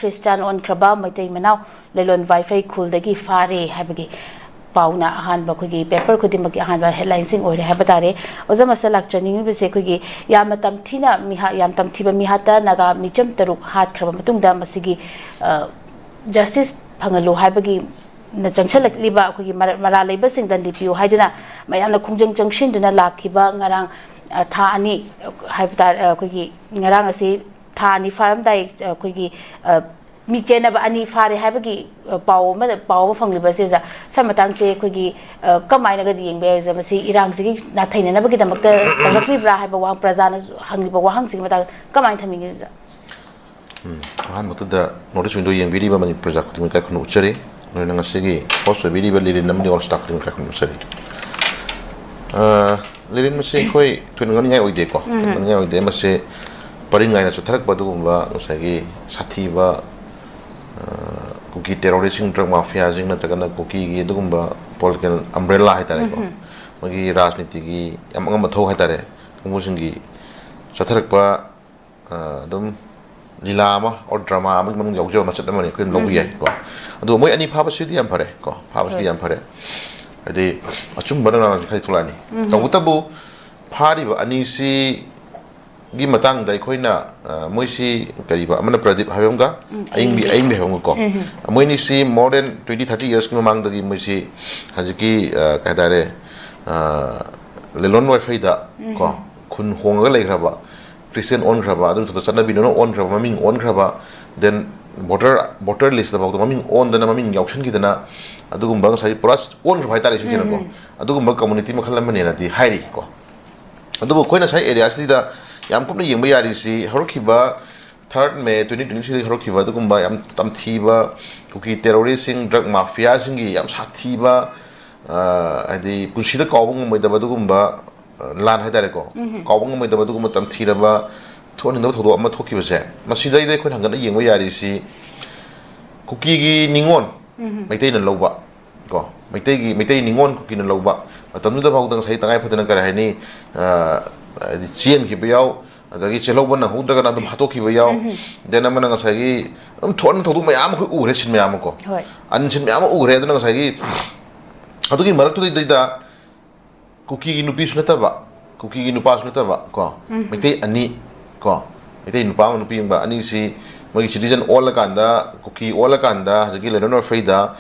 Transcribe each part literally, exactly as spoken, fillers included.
Christian ꯑꯣꯟꯈ꯭ꯔꯕ Meitei ꯃꯅꯥꯎ ꯂꯩꯂꯣꯟ ꯋꯥꯏꯐꯩ ꯈꯨꯜꯗꯒꯤ ꯐꯥꯔꯦ ꯍꯥꯏꯕꯒꯤ ꯄꯥꯎꯅ ꯑꯍꯥꯟꯕ ꯑꯩꯈꯣꯏꯒꯤ ꯄꯦꯄꯔ ꯈꯨꯗꯤꯡꯃꯛꯀꯤ ꯑꯍꯥꯟꯕ ꯍꯦꯗꯂꯥꯏꯟꯁꯤꯡ ꯑꯣꯏꯔꯦ ꯍꯥꯏꯕ ꯇꯥꯔꯦ꯫ ꯑꯣꯖꯥ, ꯃꯁꯤꯗ ꯂꯥꯛꯆꯅꯤꯡꯉꯤꯕꯁꯦ ꯑꯩꯈꯣꯏꯒꯤ ꯌꯥꯝꯅ ꯇꯝꯊꯤꯅ ꯃꯤꯍꯥ-, ꯌꯥꯝ ꯇꯝꯊꯤꯕ ꯃꯤꯍꯥꯠꯇ ꯅꯥꯒꯥ ꯃꯤꯆꯝ ꯇꯔꯨꯛ ꯍꯥꯠꯈ꯭ꯔꯕ ꯃꯇꯨꯡꯗ ꯃꯁꯤꯒꯤ, ꯑ, ꯖꯁꯇꯤꯁ ꯐꯪꯍꯜꯂꯨ ꯍꯥꯏꯕꯒꯤ ꯅ ꯆꯪꯁꯤꯜꯂꯛꯂꯤꯕ ꯑꯩꯈꯣꯏꯒꯤ ꯃꯔ-, ꯃꯔꯥꯜ ꯂꯩꯕꯁꯤꯡ ꯗꯟꯗꯤ ꯄꯤꯌꯨ ꯍꯥꯏꯗꯨꯅ ꯃꯌꯥꯝꯅ ꯈꯣꯡꯖꯪ ꯆꯪꯁꯤꯟꯗꯨꯅ ꯂꯥꯛꯈꯤꯕ ꯉꯔꯥꯡ, ꯑ, ꯊꯥ ꯑꯅꯤ, ꯑ, ꯍꯥꯏꯕ ꯇꯥꯔꯦ, ꯑ, ꯑꯩꯈꯣꯏꯒꯤ ꯉꯔꯥꯡ ꯑꯁꯤ ꯊꯥ ꯑꯅꯤ ꯐꯥꯔꯝꯗꯥꯏ, ꯑ, ꯑꯩꯈꯣꯏꯒꯤ, ꯑ, ꯃꯤ ꯆꯦꯟꯅꯕ ꯑꯅꯤ ꯐꯥꯔꯦ ꯍꯥꯏꯕꯒꯤ, ꯑ, ꯄꯥꯎ ꯑꯃ, ꯄꯥꯎ ꯑꯃ ꯐꯪꯂꯤꯕ ꯑꯁꯤ ꯑꯣꯖꯥ, ꯁ꯭ꯋꯥꯏ ꯃꯇꯥꯡꯁꯦ ꯑꯩꯈꯣꯏꯒꯤ, ꯑ, ꯀꯃꯥꯏꯅꯒꯗꯤ ꯌꯦꯡꯕ ꯌꯥꯏ ꯑꯣꯖꯥ? ꯃꯁꯤ ꯏꯔꯥꯡꯁꯤꯒꯤ ꯅꯥꯊꯩꯅꯅꯕꯒꯤꯗꯃꯛꯇ ꯇꯧꯔꯛꯂꯤꯕ꯭ꯔꯥ ꯍꯥꯏꯕ ꯋꯥꯍꯪ, ꯄ꯭ꯔꯖꯥꯅ ꯍꯪꯂꯤꯕ ꯋꯥꯍꯪꯁꯤꯒꯤ ꯃꯇꯥꯡꯗ ꯀꯃꯥꯏꯅ ꯊꯝꯕꯤꯒꯦ ꯑꯣꯖꯥ? ꯎꯝ, ꯑꯍꯥꯟꯕꯗ North East Window ꯌꯦꯡꯕꯤꯔꯤꯕ ꯃꯅꯤꯄꯨꯔ ꯄ꯭ꯔꯖꯥ ꯈꯨꯗꯤꯡꯃꯛ ꯏꯀꯥꯏ ꯈꯨꯝꯅꯕ ꯎꯠꯆꯔꯤ꯫ ꯂꯣꯏꯅ ꯉꯁꯤꯒꯤ host ꯑꯣꯏꯕꯤꯔꯤꯕ ꯂꯤꯔꯤꯟ ꯑꯃꯗꯤ all staff ꯈꯨꯗꯤꯡꯃꯛ ꯏꯀꯥꯏ ꯈꯨꯝꯅꯕ ꯎꯠꯆꯔꯤ꯫ ꯑ, ꯂꯤꯔꯤꯟ ꯃꯁꯤ ꯑꯩꯈꯣꯏ ꯊꯣꯏꯅ ꯉꯛꯅꯤꯡꯉꯥꯏ ꯑꯣꯏꯗꯦꯀꯣ꯫ ꯎꯝ꯫ ꯉꯛꯅꯤꯡꯉꯥꯏ ꯑꯣꯏꯗꯦ꯫ ꯃꯁꯤ ꯄꯔꯤꯡ ꯅꯥꯏꯅ ꯆꯠꯊꯔꯛꯄ ꯑꯗꯨꯒꯨꯝꯕ ꯉꯁꯥꯏꯒꯤ ꯁꯥꯊꯤꯕ, ꯑ, ꯀꯨꯀꯤ terroristꯁꯤꯡ, drug mafiaꯁꯤꯡ ꯅꯠꯇ꯭ꯔꯒꯅ ꯀꯨꯀꯤꯒꯤ ꯑꯗꯨꯒꯨꯝꯕ political umbrella ꯍꯥꯏꯇꯥꯔꯦꯀꯣ꯫ ꯎꯝ꯫ ꯃꯣꯏꯒꯤ ꯔꯥꯖꯅꯤꯇꯤꯒꯤ ꯌꯥꯝ ꯑꯉꯝꯕ ꯊꯧ ꯍꯥꯏꯇꯥꯔꯦ꯫ ꯀꯥꯡꯕꯨꯁꯤꯡꯒꯤ ꯆꯠꯊꯔꯛꯄ ꯑ, ꯑꯗꯨꯝ ꯂꯤꯂꯥ ꯑꯃ or drama ꯑꯃꯒꯤ ꯃꯅꯨꯡ ꯌꯥꯎꯖꯕ ꯃꯆꯠ ꯑꯃꯅꯤ, ꯑꯩꯈꯣꯏ ꯑꯗꯨꯝ ꯂꯧꯕ ꯎꯝ꯫ ꯌꯥꯏ ꯀꯣ꯫ ꯑꯗꯨꯒ ꯃꯣꯏ ꯑꯅꯤ ꯐꯥꯕꯁꯤꯗꯤ ꯌꯥꯝ ꯐꯔꯦ ꯀꯣ, ꯐꯥꯕꯁꯤꯗꯤ ꯍꯣꯏ꯫ ꯌꯥꯝ ꯐꯔꯦ꯫ ꯍꯥꯏꯗꯤ ꯑꯆꯨꯝꯕ ꯅꯅꯥꯁꯤ ꯈꯔꯗꯤ ꯊꯣꯛꯂꯛꯑꯅꯤ꯫ ꯎꯝ꯫ ꯇꯧꯕꯇꯕꯨ ꯐꯥꯔꯤꯕ ꯑꯅꯤꯁꯤꯒꯤ ꯃꯇꯥꯡꯗ ꯑꯩꯈꯣꯏꯅ, ꯑ, ꯃꯣꯏꯁꯤ ꯀꯔꯤꯕ, ꯑꯃꯅ ꯄ꯭ꯔꯗꯤꯞ ꯍꯥꯏꯕ ꯑꯃꯒ, ꯎꯝ, ꯑꯌꯤꯡꯕꯤ, ꯑꯌꯤꯡꯕꯤ꯫ ꯑꯌꯤꯡꯕꯤ ꯍꯥꯏꯕ ꯑꯃꯒꯀꯣ꯫ ꯎꯝ꯫ ꯃꯣꯏꯅꯤꯁꯤ more than twenty thirty yearsꯀꯤ ꯃꯃꯥꯡꯗꯒꯤ ꯃꯣꯏꯁꯤ ꯍꯧꯖꯤꯛꯀꯤ, ꯑ, ꯀꯩ ꯍꯥꯏꯇꯥꯔꯦ, ꯑ, ꯂꯤꯂꯣꯟ ꯋꯥꯏꯐꯩꯗ ꯎꯝ꯫ ꯀꯣ, ꯈꯨꯟ ꯍꯣꯡꯉꯒ ꯂꯩꯈ꯭ꯔꯕ, Christian ꯑꯣꯟꯈ꯭ꯔꯕ, ꯑꯗꯨ ꯃꯊꯛꯇ ꯆꯠꯅꯕꯤꯗꯨꯅ ꯑꯣꯟꯈ꯭ꯔꯕ, ꯃꯃꯤꯡ ꯑꯣꯟꯈ꯭ꯔꯕ, then voter, voter listꯇ ꯐꯥꯎꯗ ꯃꯃꯤꯡ ꯑꯣꯟꯗꯅ, ꯃꯃꯤꯡ ꯌꯥꯎꯁꯟꯈꯤꯗꯅ, ꯑꯗꯨꯒꯨꯝꯕ ꯉꯁꯥꯏꯒꯤ ꯄꯨꯔꯥ ꯑꯣꯟꯈ꯭ꯔꯕ ꯍꯥꯏꯇꯥꯔꯦ, ꯁꯤꯡꯁꯤꯅꯀꯣ꯫ ꯎꯝ, ꯎꯝ꯫ ꯑꯗꯨꯒꯨꯝꯕ community ꯃꯈꯜ ꯑꯃꯅꯦꯅꯗꯤ ꯍꯥꯏꯔꯤꯀꯣ꯫ ꯑꯗꯨꯕꯨ ꯑꯩꯈꯣꯏꯅ ꯉꯁꯥꯏ areaꯁꯤꯗ ꯌꯥꯝ ꯀꯨꯞꯅ ꯌꯦꯡꯕ ꯌꯥꯔꯤꯁꯤ, ꯍꯧꯔꯛꯈꯤꯕ third May twenty twenty-threeꯗꯒꯤ ꯍꯧꯔꯛꯈꯤꯕ ꯑꯗꯨꯒꯨꯝꯕ ꯌꯥꯝ ꯇꯝꯊꯤꯕ ꯀꯨꯀꯤ terroristꯁꯤꯡ, drug mafiaꯁꯤꯡꯒꯤ ꯌꯥꯝ ꯁꯥꯊꯤꯕ, ꯑ, ꯍꯥꯏꯗꯤ ꯄꯨꯟꯁꯤꯗ ꯀꯥꯎꯕ ꯉꯝꯃꯣꯏꯗꯕ ꯑꯗꯨꯒꯨꯝꯕ, ꯑ, ꯂꯥꯟ ꯍꯥꯏꯇꯥꯔꯦꯀꯣ꯫ ꯎꯝ꯫ ꯀꯥꯎꯕ ꯉꯝꯃꯣꯏꯗꯕ ꯑꯗꯨꯒꯨꯝꯕ ꯇꯝꯊꯤꯔꯕ, ꯊꯣꯛꯍꯟꯅꯤꯡꯗꯕ ꯊꯧꯗꯣꯛ ꯑꯃ ꯊꯣꯛꯈꯤꯕꯁꯦ, ꯃꯁꯤꯗꯩꯗ ꯑꯩꯈꯣꯏꯅ ꯍꯪꯒꯠꯅ ꯌꯦꯡꯕ ꯌꯥꯔꯤꯁꯤ ꯀꯨꯀꯤꯒꯤ ꯅꯤꯉꯣꯜ ꯎꯝ꯫ ꯃꯩꯇꯩꯅ ꯂꯧꯕ ꯀꯣ, ꯃꯩꯇꯩꯒꯤ, ꯃꯩꯇꯩ ꯅꯤꯉꯣꯜ ꯀꯨꯀꯤꯅ ꯂꯧꯕ ꯃꯇꯝꯗꯨꯗ ꯐꯥꯎꯗ ꯉꯁꯥꯏ ꯇꯉꯥꯏ ꯐꯗꯅ ꯀꯔꯤ ꯍꯥꯏꯅꯤ, ꯑ, ꯍꯥꯏꯗꯤ ꯆꯦꯟꯈꯤꯕ ꯌꯥꯎ, ꯑꯗꯒꯤ ꯆꯦꯜꯍꯧꯕ ꯅꯪꯍꯧꯗ꯭ꯔꯒꯅ ꯑꯗꯨꯝ ꯍꯥꯠꯇꯣꯛꯈꯤꯕ ꯌꯥꯎ꯫ Then ꯑꯃꯅ ꯉꯁꯥꯏꯒꯤ ꯑꯗꯨꯝ ꯊꯣꯛꯍꯟ ꯊꯧꯗꯣꯛ ꯃꯌꯥꯝ ꯑꯩꯈꯣꯏ ꯎꯈ꯭ꯔꯦ, ꯁꯤꯟ ꯃꯌꯥꯝ ꯑꯃ ꯀꯣ꯫ ꯍꯣꯏ꯫ ꯑꯟꯁꯤꯟ ꯃꯌꯥꯝ ꯑꯃ ꯎꯈ꯭ꯔꯦ꯫ ꯑꯗꯨꯅ ꯉꯁꯥꯏꯒꯤ ꯑꯗꯨꯒꯤ ꯃꯔꯛꯇꯨꯗꯩꯗꯩꯗ ꯀꯨꯀꯤꯒꯤ ꯅꯨꯄꯤꯁꯨ ꯅꯠꯇꯕ, ꯀꯨꯀꯤꯒꯤ ꯅꯨꯄꯥꯁꯨ ꯅꯠꯇꯕ ꯀꯣ, ꯃꯩꯇꯩ ꯑꯅꯤ ꯀꯣ, ꯃꯩꯇꯩ ꯅꯨꯄꯥ ꯑꯃ ꯅꯨꯄꯤ ꯑꯃꯒ, ꯑꯅꯤꯁꯤ ꯃꯣꯏꯒꯤ citizen ꯑꯣꯜꯂꯀꯥꯟꯗ, ꯀꯨꯀꯤ ꯑꯣꯜꯂꯀꯥꯟꯗ, ꯍꯧꯖꯤꯛꯀꯤ ꯂꯦꯅꯣꯟ ꯑꯣꯔꯐꯩꯗ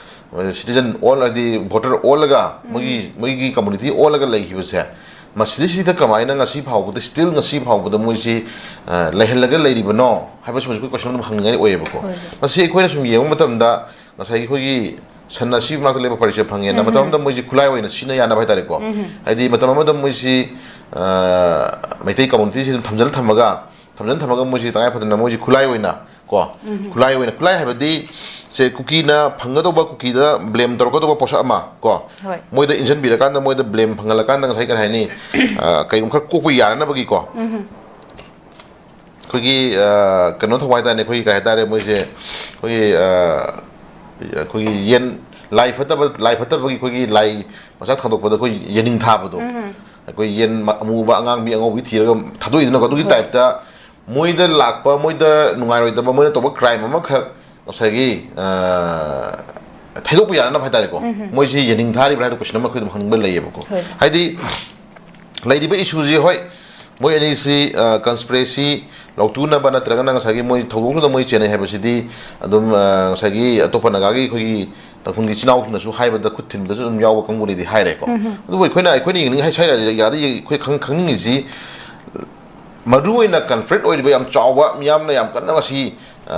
citizen ꯑꯣꯜ, ꯍꯥꯏꯗꯤ voter ꯑꯣꯜꯂꯒ ꯃꯣꯏꯒꯤ, ꯃꯣꯏꯒꯤ community ꯑꯣꯜꯂꯒ ꯂꯩꯈꯤꯕꯁꯦ, ꯃꯁꯤꯗꯩꯁꯤꯗ ꯀꯃꯥꯏꯅ ꯉꯁꯤ ꯐꯥꯎꯕꯗ, still ꯉꯁꯤ ꯐꯥꯎꯕꯗ ꯃꯣꯏꯁꯤ, ꯑ, ꯂꯩꯍꯜꯂꯒ ꯂꯩꯔꯤꯕꯅꯣ ꯍꯥꯏꯕꯁꯤꯃꯁꯨ ꯑꯩꯈꯣꯏ question ꯑꯗꯨꯝ ꯍꯪꯅꯤꯡꯉꯥꯏ ꯑꯣꯏꯌꯦꯕꯀꯣ꯫ ꯍꯣꯏ꯫ ꯃꯁꯤ ꯑꯩꯈꯣꯏꯅ ꯁꯨꯝ ꯌꯦꯡꯕ ꯃꯇꯝꯗ ꯉꯁꯥꯏꯒꯤ ꯑꯩꯈꯣꯏꯒꯤ ꯁꯟ ꯑꯁꯤ ꯃꯅꯥꯛꯇ ꯂꯩꯕ ꯄꯔꯤꯆꯠ ꯐꯪꯉꯦꯅ, ꯃꯇꯝ ꯑꯃꯗ ꯃꯣꯏꯁꯤ ꯈꯨꯠꯂꯥꯏ ꯑꯣꯏꯅ ꯁꯤꯖꯤꯟꯅ ꯌꯥꯅꯕ ꯍꯥꯏꯇꯥꯔꯦꯀꯣ꯫ ꯍꯥꯏꯗꯤ ꯃꯇꯝ ꯑꯃꯗ ꯃꯣꯏꯁꯤ, ꯑ, ꯃꯩꯇꯩ communityꯁꯤ ꯑꯗꯨꯝ ꯊꯝꯖꯤꯜꯂ ꯊꯝꯃꯒ, ꯊꯝꯖꯤꯟ ꯊꯝꯃꯒ ꯃꯣꯏꯁꯤ ꯇꯉꯥꯏ ꯐꯗꯅ ꯃꯣꯏꯁꯤ ꯈꯨꯠꯂꯥꯏ ꯑꯣꯏꯅ ꯀꯣ, ꯈꯨꯠꯂꯥꯏ ꯑꯣꯏꯅ, ꯈꯨꯠꯂꯥꯏ ꯍꯥꯏꯕꯗꯤ ꯁꯦ ꯀꯨꯀꯤꯅ ꯐꯪꯒꯗꯧꯕ, ꯀꯨꯀꯤꯗ blame ꯇꯧꯔꯛꯀꯗꯧꯕ ꯄꯣꯠꯁꯛ ꯑꯃ ꯀꯣ, ꯍꯣꯏ꯫ ꯃꯣꯏꯗ ꯏꯟꯁꯤꯟꯕꯤꯔꯀꯥꯟꯗ, ꯃꯣꯏꯗ blame ꯐꯪꯍꯜꯂꯀꯥꯟꯗ ꯉꯁꯥꯏ ꯀꯔꯤ ꯍꯥꯏꯅꯤ, ꯑ, ꯀꯩꯒꯨꯝꯕ ꯈꯔ ꯀꯣꯛꯄ ꯌꯥꯅꯅꯕꯒꯤꯀꯣ, ꯑꯩꯈꯣꯏꯒꯤ, ꯑ, ꯀꯩꯅꯣ ꯇꯧꯕ ꯍꯥꯏꯇꯥꯔꯦ, ꯑꯩꯈꯣꯏꯒꯤ ꯀꯩ ꯍꯥꯏꯇꯥꯔꯦ, ꯃꯣꯏꯁꯦ ꯑꯩꯈꯣꯏꯒꯤ, ꯑ, ꯑꯩꯈꯣꯏꯒꯤ ꯌꯦꯟ, ꯂꯥꯏ ꯐꯠꯇꯕ, ꯂꯥꯏ ꯐꯠꯇꯕꯒꯤ ꯑꯩꯈꯣꯏꯒꯤ ꯂꯥꯏ ꯃꯆꯥꯛ ꯊꯥꯗꯣꯛꯄꯗ ꯑꯩꯈꯣꯏ ꯌꯦꯟꯅꯤꯡ ꯊꯥꯕꯗꯣ, ꯑꯩꯈꯣꯏ ꯌꯦꯟ ꯃ-, ꯑꯃꯨꯕ, ꯑꯉꯥꯡꯕꯤ, ꯑꯉꯧꯕꯤ ꯊꯤꯔꯒ ꯊꯥꯗꯣꯛꯏꯗꯅꯀꯣ, ꯑꯗꯨꯒꯤ ꯍꯣꯏ꯫ Typeꯇ ꯃꯣꯏꯗ ꯂꯥꯛꯄ, ꯃꯣꯏꯗ ꯅꯨꯡꯉꯥꯏꯔꯣꯏꯗꯕ, ꯃꯣꯏꯅ ꯇꯧꯕ crime ꯑꯃꯈꯛ ꯉꯁꯥꯏꯒꯤ, ꯑ, ꯊꯩꯗꯣꯛꯄ ꯌꯥꯅꯅꯕ ꯍꯥꯏꯇꯥꯔꯦꯀꯣ, ꯃꯣꯏꯁꯤ ꯌꯦꯟꯅꯤꯡ ꯊꯥꯔꯤꯕ꯭ꯔꯥ ꯍꯥꯏꯕ question ꯑꯃ ꯑꯩꯈꯣꯏ ꯑꯗꯨꯝ ꯍꯪꯕ ꯂꯩꯌꯦꯕꯀꯣ꯫ ꯍꯣꯏ꯫ ꯍꯥꯏꯗꯤ ꯂꯩꯔꯤꯕ issueꯁꯤ, ꯍꯣꯏ, ꯃꯣꯏ ꯑꯅꯤꯁꯤ, ꯑ, conspiracy ꯂꯧꯊꯣꯛꯅꯕ ꯅꯠꯇ꯭ꯔꯒꯅ ꯉꯁꯥꯏꯒꯤ ꯃꯣꯏ ꯊꯧꯗꯣꯛꯇꯨꯗ ꯃꯣꯏ ꯆꯦꯟꯅꯩ ꯍꯥꯏꯕꯁꯤꯗꯤ ꯑꯗꯨꯝ, ꯑ, ꯉꯁꯥꯏꯒꯤ ꯑꯇꯣꯞꯄ ꯅꯥꯒꯥꯒꯤ ꯑꯩꯈꯣꯏꯒꯤ ꯇꯥꯡꯈꯨꯜꯒꯤ ꯏꯆꯤꯟ ꯏꯅꯥꯎꯁꯤꯡꯅꯁꯨ ꯍꯥꯏꯕꯗ, ꯈꯨꯠ ꯊꯤꯟꯕꯗꯁꯨ ꯑꯗꯨꯝ ꯌꯥꯎꯕ ꯀꯥꯡꯕꯨꯅꯤꯗꯤ ꯍꯥꯏꯔꯦꯀꯣ꯫ ꯑꯗꯨꯕꯨ ꯑꯩꯈꯣꯏꯅ, ꯑꯩꯈꯣꯏꯅ ꯌꯦꯡꯅꯤꯡ-, ꯍꯥꯏ-, ꯁ꯭ꯋꯥꯏ ꯑꯥꯏꯗꯤꯌꯥꯗ ꯌꯦꯡ-, ꯑꯩꯈꯣꯏ ꯈꯪ-, ꯈꯪꯅꯤꯡꯉꯤꯁꯤ, ꯃꯔꯨꯑꯣꯏꯅ conflict ꯑꯣꯏꯔꯤꯕ ꯌꯥꯝ ꯆꯥꯎꯕ, ꯃꯤꯌꯥꯝꯅ ꯌꯥꯝ ꯀꯟꯅ ꯉꯁꯤ, ꯑ,